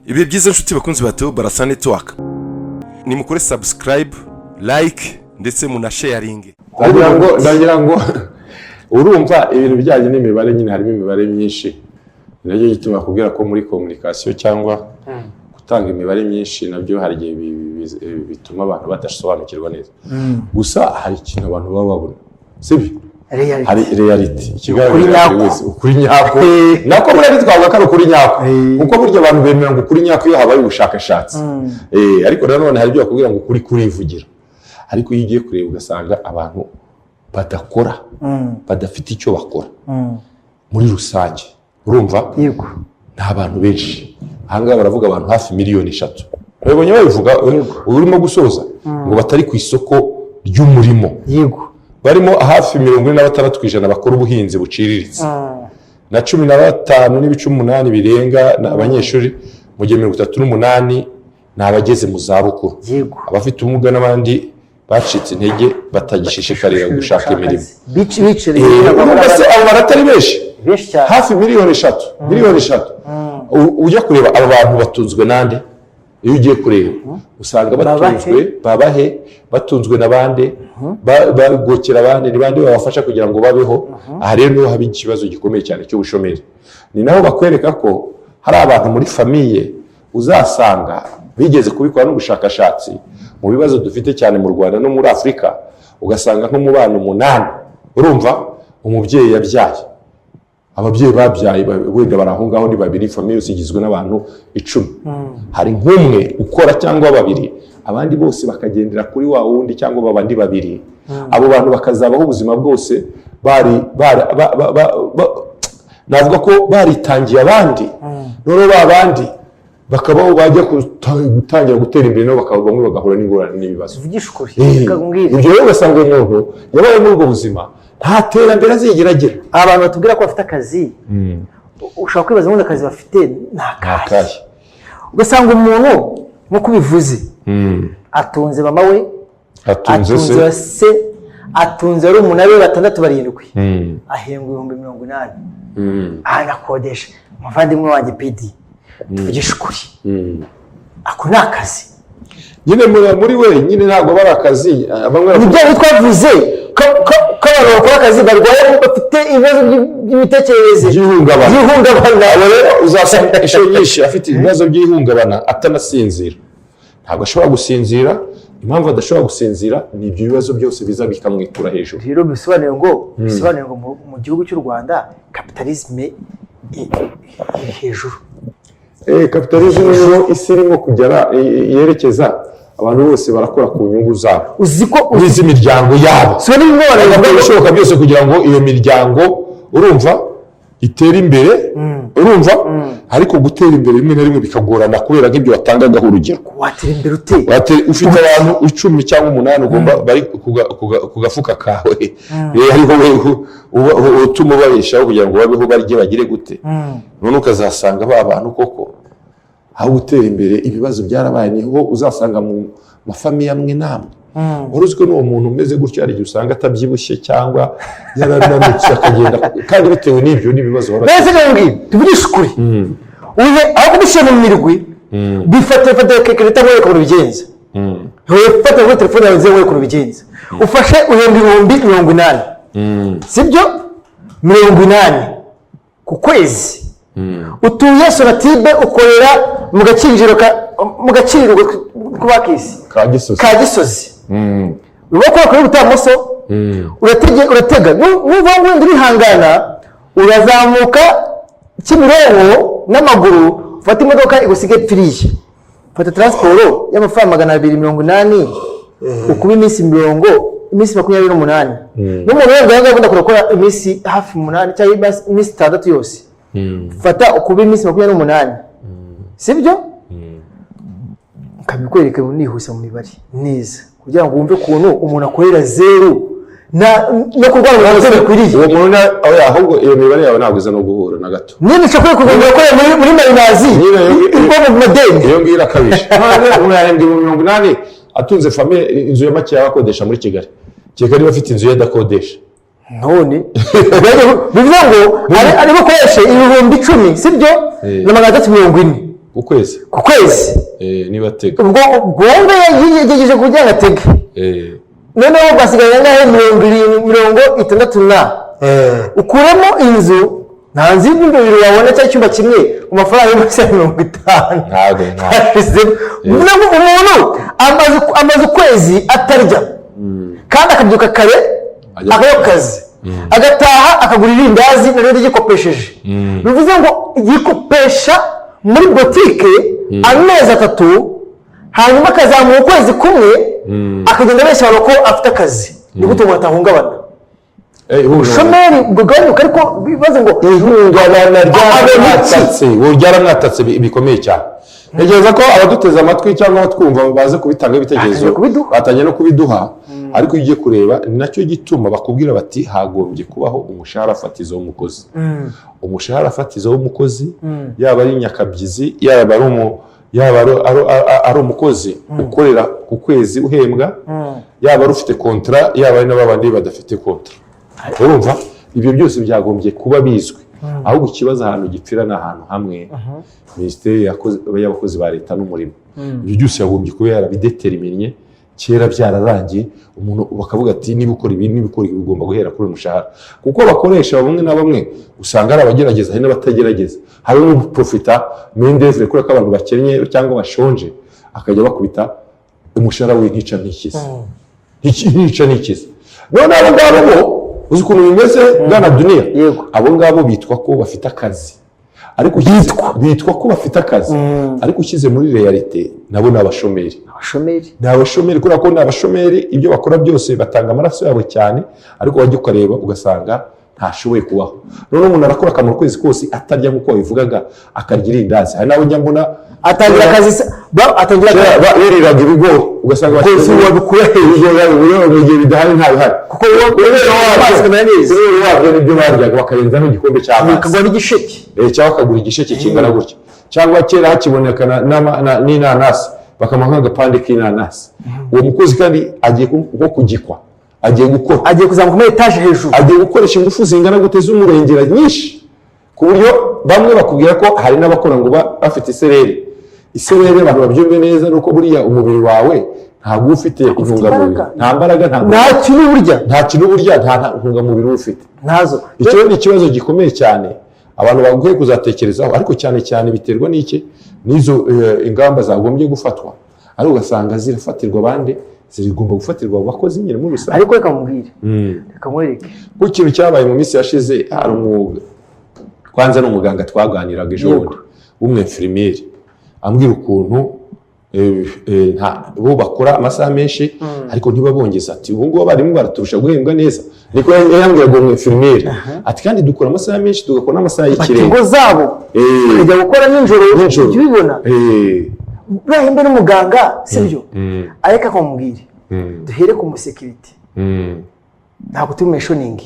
Ibihe byiza, nshuti bakunzi ba Theo Barasa Network. Nimukore subscribe, like ndetse munasharinge. Ndagira ngo urumva ibintu bijyanye n'imibare nyine, harimo imibare myinshi. Nacyo gituma bakubwira ko muri communication cyangwa gutanga imibare myinshi nabyo hari igihe bituma abantu badasobanukirwa neza. Gusa hari ikintu abantu baba babona, sibyo? Reality. Hari reality Ukuri ikigaragarira nyako. buri wese, ukuri nyako. Nako buriya twavuga ko ari ukuri nyako, kuko burya abantu bemera ngo ukuri nyako iyo habaye ubushakashatsi. Ariko nanone hari ibyo bakubwira ngo ukuri kurivugira. Ariko iyo ugiye kureba ugasanga abantu badakora, badafite icyo bakora muri rusange, urumva ni abantu benshi. Ahangaha baravuga abantu hafi miliyoni 3, babibonye babivuga urimo gusoza, ngo batari ku isoko ry'umurimo, barimo hafi 46% bakora ubuhinzi buciriritse na 15.8 birenga ni abanyeshuri, mu gihe 38 ni abageze mu zabukuru, abafite ubumuga n'abandi bacitse intege batagishishikarira gushaka imirimo. Bicereye. Urumva se abo baratari benshi? Benshi cyane. Hafi miliyoni 3, miliyoni 3. Ujya kureba aba bantu batunzwe nande? Iyo ugiye kureba usanga batunzwe, babahe, batunzwe na bande, bagokera abandi, ni bande babafasha kugira ngo babeho? Aha rero niho haba ikibazo gikomeye cyane cy'ubushomeri. Ni naho bakwereka ko hari abantu muri famille uzasanga bigeze kubikora n'ubushakashatsi mu bibazo dufite cyane mu Rwanda no muri Afurika, ugasanga nko mu bana umunani, urumva, umubyeyi yabyaye, ababyeyi babyaye wenda bari aho ngaho ni babiri, famille yose igizwe n'abantu 10, hari nk'umwe ukora cyangwa babiri, abandi bose bakagendera kuri wa wundi cyangwa babandi babiri. Abo bantu bakazabaho ubuzima bwose bari bari navuga ko baritangiye abandi. Noneho ba bandi bakabaho, bajya gutangira gutera imbere nabo bakaba bamwe bagahura n'ingorane n'ibibazo. Tuvugishe ukuri. Reka nkubwire. Ibyo rero ugasanga umuntu yabaye muri ubwo buzima nta terambere azigera agira. Abantu batubwira ko bafite akazi, ushobora kwibaza ngo akazi bafite ni akahe? Akahe? Ugasanga umuntu, nk'uko ubivuze, atunze mama we, atunze atunze se, se, atunze barumuna be batandatu, barindwi, ahembwa 80,000, anakodesha. Umuvandimwe wanjye pidi, tuvugishe ukuri, ako ni akazi? Nyine muri we nyine ntabwo bari akazi, bamwe Ni bya bindi twavuze ko abantu bakora akazi barwaye, bafite ibibazo by'imitekerereze. By'ihungabana. By'ihungabana. Abo rero uzasanga inshuro nyinshi afite ibibazo by'ihungabana, atanasinzira, ntabwo ashobora gusinzira. Impamvu adashobora gusinzira ni ibyo bibazo byose biza bikamwikura hejuru. Rero bisobanuye ngo mu gihugu cy'u Rwanda capitalisme iri hejuru. Capitalisme rero, isi irimo kugera yerekeza, abantu bose barakora ku nyungu zabo Uzi ko n'iz'imiryango yabo. Si n'ibimwe abantu bagakora bavuga ibishoboka byose kugira ngo iyo miryango, urumva, itere imbere, urumva. Ariko gutera imbere rimwe na rimwe bikagorana kubera nk'ibyo watangagaho urugero. Watera imbere ute? Ufite abantu 10 cyangwa umunani ugomba bari ku gafuka kawe, hariho utuma ubabeshaho kugira ngo babeho, barye, bagire gute. None ukazasanga ba bantu koko aho gutera imbere ibibazo byarabaye. Niho uzasanga mu mafamille amwe n'amwe, wari uzi ko n'uwo muntu umeze gutyo hari igihe usanga atabyibushye cyangwa yarananutse akagenda, kandi bitewe n'ibyo n'ibibazo bahora. Mbese nkubwire, tuvugishe ukuri, uze aho kubishyira mu mirwi, bifate, fata kekereta nkwereke ukuntu ubigenza. Fata kuri telefone yawe nze nkwereke ukuntu ubigenza. Ufashe, uhembwa 80,000, sibyo? 80 ku kwezi, utuye Sonatube, ukorera mu gakinjiro ka mu gakiriro kubakisi Ka Gisozi. Ka Gisozi. Urimo kubaka kuri butamoso, uratega nuva ngo wenda urihangana, urazamuka Kimironko n'amaguru, ufata imodoka igusige pfiriye. Fata transport y'amafaranga 280, ukuba iminsi mirongo, iminsi 28. N'umuntu wenda yanga akunda gukora iminsi hafi 8 cyangwa iminsi 6 yose, fata ukuba iminsi 28, sibyo? Nkabikwereka nihuse mu mibare neza kugira ngo wumve ukuntu umuntu akorera zeru no kurwara mu mutwe bikwiriye. Uwo muntu oya, ahubwo iyo mibare yawe ntabwo iza no guhura na gato. Nyine ushobora kugenda gukorera muri mayinazi Nyine igwa mu madeni. Iyo ngiyo irakabije. None umuntu yahembwa 80,000, atunze famille, inzu ya make akodesha muri Kigali, kereka niba afite inzu ye adakodesha. None bivuze ngo ari bukoreshe 10,000, sibyo? Eh. Na 340. Ku kwezi. Ku kwezi. Niba atega. Ubwo wumve yagerageje kugira ngo atege. Noneho basigaye angahe? 70, 60 na ukuremo inzu, nta nzu y'ibyumba bibiri wabona cyangwa icyumba kimwe mu mafaranga y'umunsi ya 50. Ntabwo. Hashyizemo. Bivuze ngo umuntu amaze ukwezi atarya kandi akabyuka kare, Ajya akajya ku kazi, agataha akagura irindazi naryo ryikopesheje. Bivuze ngo yikopesha muri botike amezi 3, hanyuma akazamuka ukwezi kumwe, akagenda abeshya abantu ko afite akazi. Ni gute umuntu atahungabana? Ihungabana. Ubushomeri bugabanyuka, ariko bibaze ngo Ihungabana Abona iki? ryaramwatatse, ubu ryaramwatatse bikomeye cyane. Ntekereza ko abaduteze amatwi cyangwa abatwumva baze kubitanga ibitekerezo. Batangiye kubiduha. Batangiye no kubiduha. Ariko iyo ugiye kureba, ni nacyo gituma bakubwira bati hagombye kubaho umushahara fatizo w'umukozi. Umushahara fatizo w'umukozi, yaba ari nyakabyizi, yaba ari umu yaba ari umukozi ukorera ku kwezi uhembwa, yaba ari ufite contrat, yaba ari n'abandi badafite contrat, urumva ibyo byose byagombye kuba bizwi. Ahubwo ikibazo ahantu gipfira ni ahantu hamwe, Minisiteri y'Abakozi ba Leta n'Umurimo. Ibyo byose yagombye kuba yarabideteriminnye kera, byararangiye. Umuntu bakavuga ati niba ukora ibi, niba ukora ibi, ugomba guhera kuri uyu mushahara, kuko abakoresha bamwe na bamwe usanga ari abagerageza, hari n'abatagerageza. Hari n'uprofita main d'oeuvre kubera ko abantu bakennye cyangwa bashonje, akajya bakubita umushahara we ntica ntikize. Ntica ntikize. None abo ngabo bo uzi ukuntu bimeze, bwana Duniya? Yego. Abo ngabo bitwa ko bafite akazi, ariko bitwa ko bafite akazi, ariko ushyize muri réalité nabo ni abashomeri. Abashomeri. Ni abashomeri, kubera ko ni abashomeri, ibyo bakora byose batanga amaraso yabo cyane, ariko wajya ukareba ugasanga ntashoboye kubaho. Noneho umuntu arakora akamara ukwezi kose atarya, nk'uko wabivugaga, akarya irindazi. Hari n'abo njya mbona Atangira akazi atangira kera akazi biriraga ibigori, ugasanga Rwose wabikura he? Ibigori mu gihe bidahari ntabihari. Kuko wowe amazi kamera neza. Kubera wabyo nibyo baryaga, bakarenzaho igikombe cy'amazi. Bakagura n'igisheke. Cyangwa bakagura igisheke kingana gutya, cyangwa kera hakiboneka n'inanasi, bakamuha nk'agapande k'inanasi. Uwo mukozi kandi agiye nko kugikwa, agiye gukora, agiye kuzamuka muri etaje hejuru, agiye gukoresha ingufu zingana gute z'umurengera nyinshi, ku buryo bamwe bakubwira ko hari n'abakora ngo bafite isereri. Isereri, abantu babyumve neza, ni uko buriya umubiri wawe ntabwo uba ufite intungamubiri. Imbaraga. Nta mbaraga, nta Nta kintu burya. Nta kintu burya, nta ntungamubiri uba ufite. Ntazo. Icyo ni ikibazo gikomeye cyane abantu bakwiye kuzatekerezaho, ariko cyane cyane biterwa n'iki? N'izo ingamba zagombye gufatwa, ariko ugasanga zirafatirwa abandi, zigomba gufatirwa abo bakozi nyine muri rusange. Ariko reka mubwire, reka nkwereke. Kuko ikintu cyabaye mu minsi yashize, hari umwuga, kwanza ni umuganga twaganiraga ejo bundi w'umwinfirmier, ambwira ukuntu bo bakora amasaha menshi ariko ntibabongeza. Ati ubu ngubu abarimu baraturusha guhembwa neza. Niko yambwiraga uwo mwinfirmier. Ati kandi dukora amasaha menshi, tugakora n'amasaha Bata y'ikirenga. ingo zabo, bakajya gukora nijoro. Nijoro. Ujya ubibona? Urahembe n'umuganga, sibyo? Ariko akamubwira, duhere ku musekirite. Ntabwo turi mu mentioning,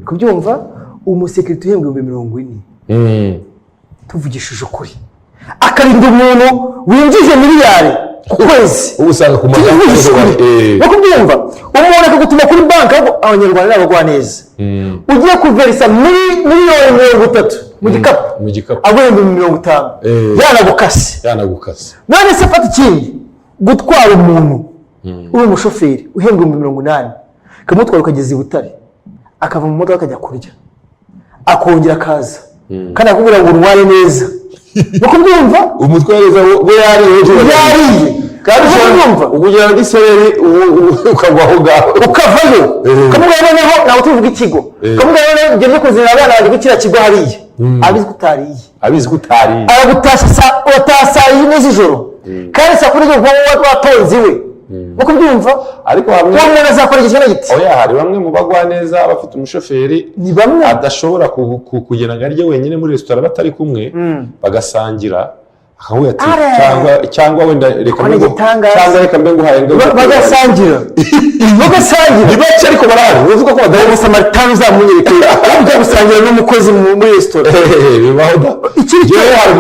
kubyumva, umusekirite uhembwa 40,000, tuvugishije ukuri, akarinda umuntu winjije miliyari ku kwezi. Ubu usanga ku Tuvugishe ukuri, no kubyumva, umuntu akagutuma kuri banki, ahubwo Abanyarwanda ni abagwaneza. Ugiye kuverisa miliyoni 30 mu gikapu, Mu gikapu. aguha 50,000, yanagukase. Yanagukase. None se fata ikindi, gutwara umuntu uri umushoferi uhembwa 80,000, ukamutwara ukageza i Butare, akava mu modoka akajya kurya, akongera akaza, kandi akakubwira ngo untware neza, ni kubyumva? Umutwareza we yariye. Yariye. Kandi Uba ubyumva? Ukugira ngo isereri ukagwa aho ngaho. Ukavayo, ukamubwira noneho, ntabwo tuvuga ikigo, ukamubwira noneho ugende kuzanira abana banjye kuri kiriya kigo hariya, abizi ko utariye. Abizi ko utariye. Aragutashya urataha saa 4 z'ijoro, kandi saa 10 z'ijoro watonze iwe, ni kubyumva? Ariko hamwe Uwo muntu azakora igihe giti? Oya, hari bamwe mu bagwaneza bafite umushoferi Ni bamwe. adashobora kugenda ngo arye wenyine muri resitora batari kumwe, bagasangira, akavuga ati Are! cyangwa wenda reka Akora igitangaza. Cyangwa reka mbe nguhaye ngo Bagasangira. Ni bake ariko barahari, uvuga ko badahari. Umusamaritan uzamunyereke ujya gusangira n'umukozi muri resitora. Bibaho da. Ikindi Njyewe hari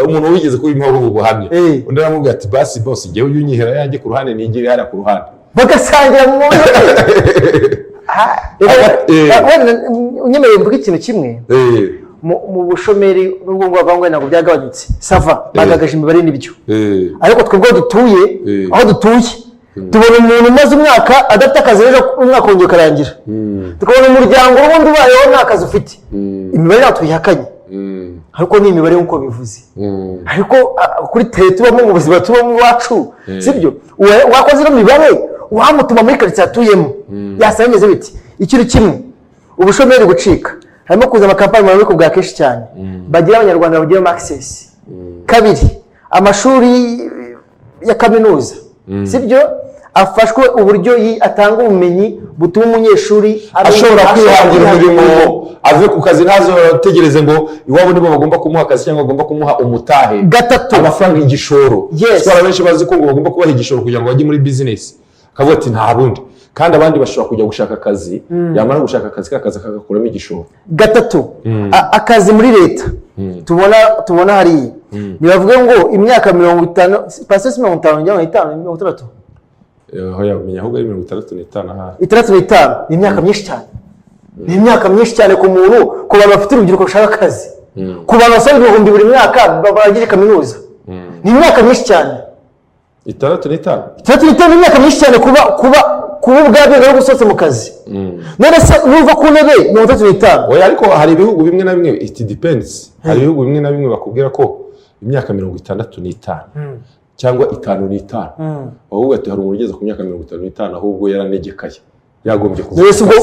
umuntu wigeze kubimpaho ubu buhamya. Undi aramubwira ati basi boss, njyewe ujye unyihera yanjye ku ruhande, nigire hariya ku ruhande. Bagasangira mu wenda unyemereye mvuge ikintu kimwe. Mu bushomeri n'ubwo ngo bavuga ngo ntabwo byagabanyutse, ça va, bagaragaje imibare, nibyo. Ariko twebwe aho dutuye, aho dutuye tubona umuntu umaze umwaka adafite akazi, ejo umwaka wongera ukarangira, tukabona umuryango ubundi ubayeho nta kazi ufite. Imibare ntabwo tuyihakanye, ariko ni imibare nk'uko bivuze. Ariko kuri tere tubamo, mu buzima tubamo iwacu, sibyo? Wakoze ino mibare, wamutuma muri karitsiye atuyemo, yasanga bimeze biti. Ikintu kimwe, ubushomeri gucika, harimo kuza amakampani mu bwa kenshi cyane bagira Abanyarwanda bagiramo access. Kabiri, amashuri ya kaminuza, sibyo, afashwe uburyo atanga ubumenyi butuma umunyeshuri ashobora kwihangira umurimo, ave ku kazi, ntazotegereze ngo iwabo nibo bagomba kumuha akazi cyangwa bagomba kumuha umutahe. Gatatu, amafaranga, igishoro. Twara benshi bazi ko ngo bagomba kubaha igishoro kugira ngo bajye muri bizinesi, akavuga ati nta bundi, kandi abandi bashobora kujya gushaka akazi, yamara gushaka akazi, kakaza kagakuramo igishoro. Gatatu, akazi muri leta tubona hariya, ntibavuge ngo imyaka 50, pansiyo si 50, njya 50, 60. Aho yamenya ahubwo ari 65 ahari. 65 ni imyaka myinshi cyane, ni imyaka myinshi cyane ku muntu, ku bantu bafite urubyiruko rushaka akazi, ku bantu basaba ibihumbi buri mwaka barangije kaminuza, ni imyaka myinshi cyane. 65. 65 ni imyaka myinshi cyane kuba ubwabyo no gusohotse mu kazi. None se nuva ku ntebe 35? Oya, ariko hari ibihugu bimwe na bimwe, it depends, hari ibihugu bimwe na bimwe bakubwira ko imyaka 65 cyangwa 55, ahubwo ati hari umuntu ugeze ku myaka 55 ahubwo yaranegekaye, yagombye kuva Mbese ubwo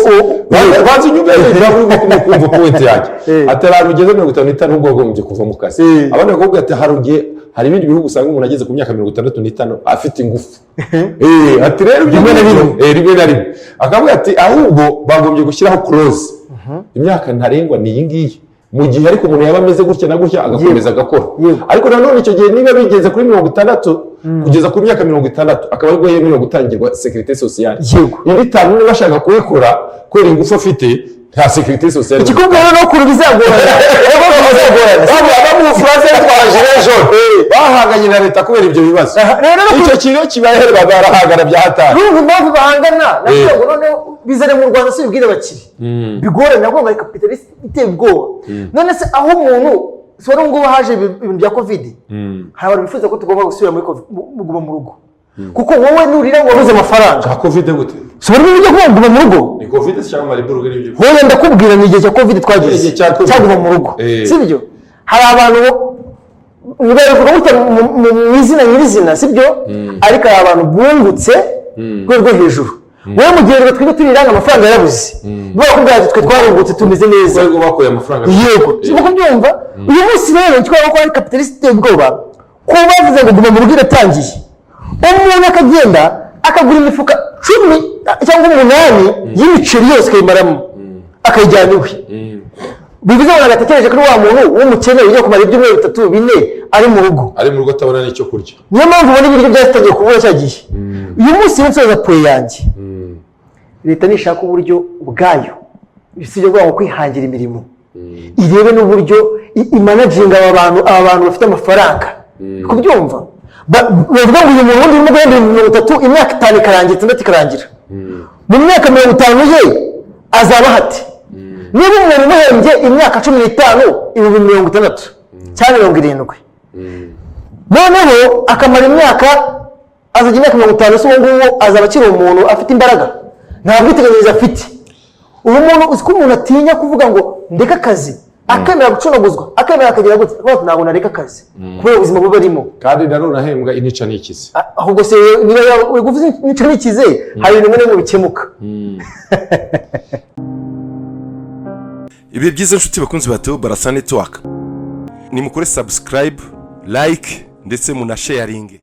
Banza unyumve, ntabwo urimo kumva point yanjye. Ati hari ahantu ugeze 55, ahubwo wagombye kuva mu kazi. Abandi bakubwira ati hari igihe, hari ibindi bihugu usanga umuntu ageze ku myaka 65 afite ingufu. Ati rero ibyo Rimwe na ngibyo, rimwe. Rimwe na rimwe akavuga ati ahubwo bagombye gushyiraho clause, imyaka ntarengwa ni iyi ngiyi, mu gihe ariko umuntu yaba ameze gutya na gutya agakomeza agakora. Ariko nanone icyo gihe niba bigeze kuri 60, kugeza ku myaka 60 akaba aribwo yemerewe gutangirwa sécurité sociale. Indi itanu niba ashaka kuyikora kubera ingufu afite, nta sécurité sociale. Ikikubwira rero ukuntu bizagorana, rero bizagorana. Baba mu Bufaransa bitwara gilets jaunes, bahanganye na leta kubera ibyo bibazo. Aha, rero Icyo kintu iyo kibaye barahangana bya hatari. Urumva impamvu bahangana nakugira ngo noneho bizane mu Rwanda, si bibwire abakire bigorane, nabwo ngo ari capitaliste iteye ubwoba. None se aho umuntu si wari ngubu haje ibintu bya Covid, hari abantu bifuza ko tugomba gusubira muri Covid, guma mu rugo, kuko wowe nurira ngo wabuze amafaranga. Cya Covid gute? Si wari ujya kuvuga ngo guma mu rugo? Ni Covid cyangwa Marburg n'ibyo? Wowe ndakubwira ni igihe cya Covid twagize. Igihe cya Covid. Cyaguma mu rugo. Sibyo, hari abantu ntibabivuga gutya mu izina nyirizina, sibyo, ariko hari abantu bungutse ku rwego rwo hejuru. Wowe mu gihe rero twebwe turiranga amafaranga yarabuze, bakubwira ati twe twarungutse, tumeze neza. Rwego bakuye amafaranga. Yego, siko kubyumva. Uyu munsi rero twaba ko ari capitaliste iteye ubwoba, kuba bavuze ngo guma mu rugo iratangiye, umuntu akagenda akagura imifuka 10 cyangwa 8 y'imiceri yose, akayimaramo, akayijyana iwe. Bivuze ngo nagatekereje kuri wa muntu w'umukene ugiye kumara ibyumweru 3, 4 ari mu rugo. Ari mu rugo atabona n'icyo kurya. Niyo mpamvu ubona ibiryo byatangiye kubura cya gihe. Uyu munsi rero nsoza point yanjye, leta nishaka uburyo ubwayo, si ibyo kuvuga ngo kwihangira imirimo, irebe n'uburyo imanaginga aba bantu bafite amafaranga, kubyumva. Bavuga ngo uyu muntu wundi urimo guhemba 30,000, imyaka 5 ikarangira, 6 ikarangira, mu myaka 50 ye azaba hati? Niba umuntu umuhembye imyaka 15 60,000 cyangwa 70, noneho akamara imyaka, azajya imyaka 50, se uwo nguwo azaba akiri umuntu afite imbaraga? Nta bwiteganyirize afite ubu muntu. Uzi ko umuntu atinya kuvuga ngo ndeke akazi, akemera gucunaguzwa, akemera akagira gutya, akavuga ati ntabwo nareka akazi kubera ubuzima buba arimo. Kandi nanone ahembwa inica n'ikize. Ahubwo se niba uri kuvuza imico n'ikize, hari ibintu bimwe na bimwe bikemuka. Ibihe byiza nshuti bakunzi ba Theo Barasa Network, nimukore subscribe, like ndetse munasharinge.